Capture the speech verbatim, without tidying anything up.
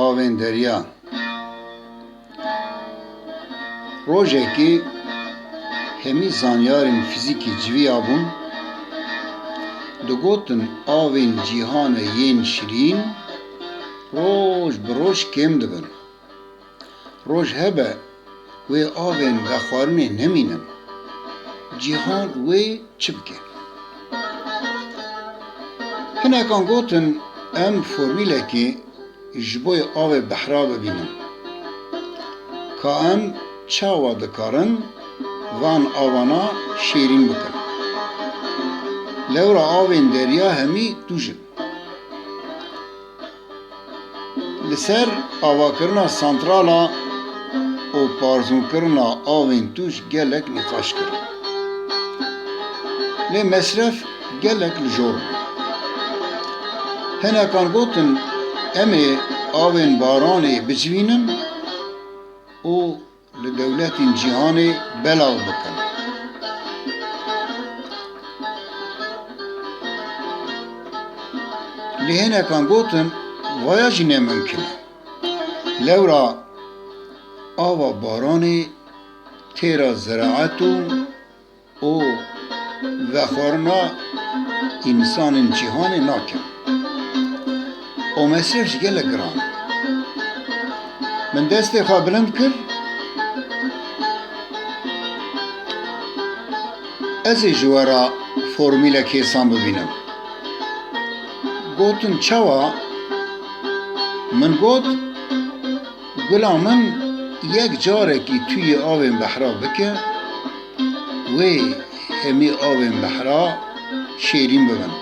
Avên derya. Rojekê hemî zanyarên fîzîkî civiyabûn, digotin avên cîhanê yên şirîn roj bi roj kêm dibin. Roj hebe wê avên vexwarinê nemînin. Cîhan wê çi bike? Hinekan gotin, em formîlekê ji bo avê behra bibînin. Ka em çawa dikarin van avana şêrîn bikin? Lewra avên derya hemî tûj in. Li ser avakirina santrala û parzûnkirina avên tûj gelek nîqaş kirin. Lê mesref gelek li jor bû. Hinekan gotin, em ê avên baranê bicivînin û li dewletên cîhanê belav bikin. Lê hinekan gotin, vaya jî ne mimkun e. Lewra ava baranê têra ziraet û û vexwarina însanên cîhanê nakin. Û mesref jî gelek giran e. Min destê xwe bilind kir, ez ê ji we re formîlek hêsan bibînim. Gotin, çawa? Min got, gula min, yek carekî tu yê avên behra bike, wê hemî avên behra şêrîn bibin.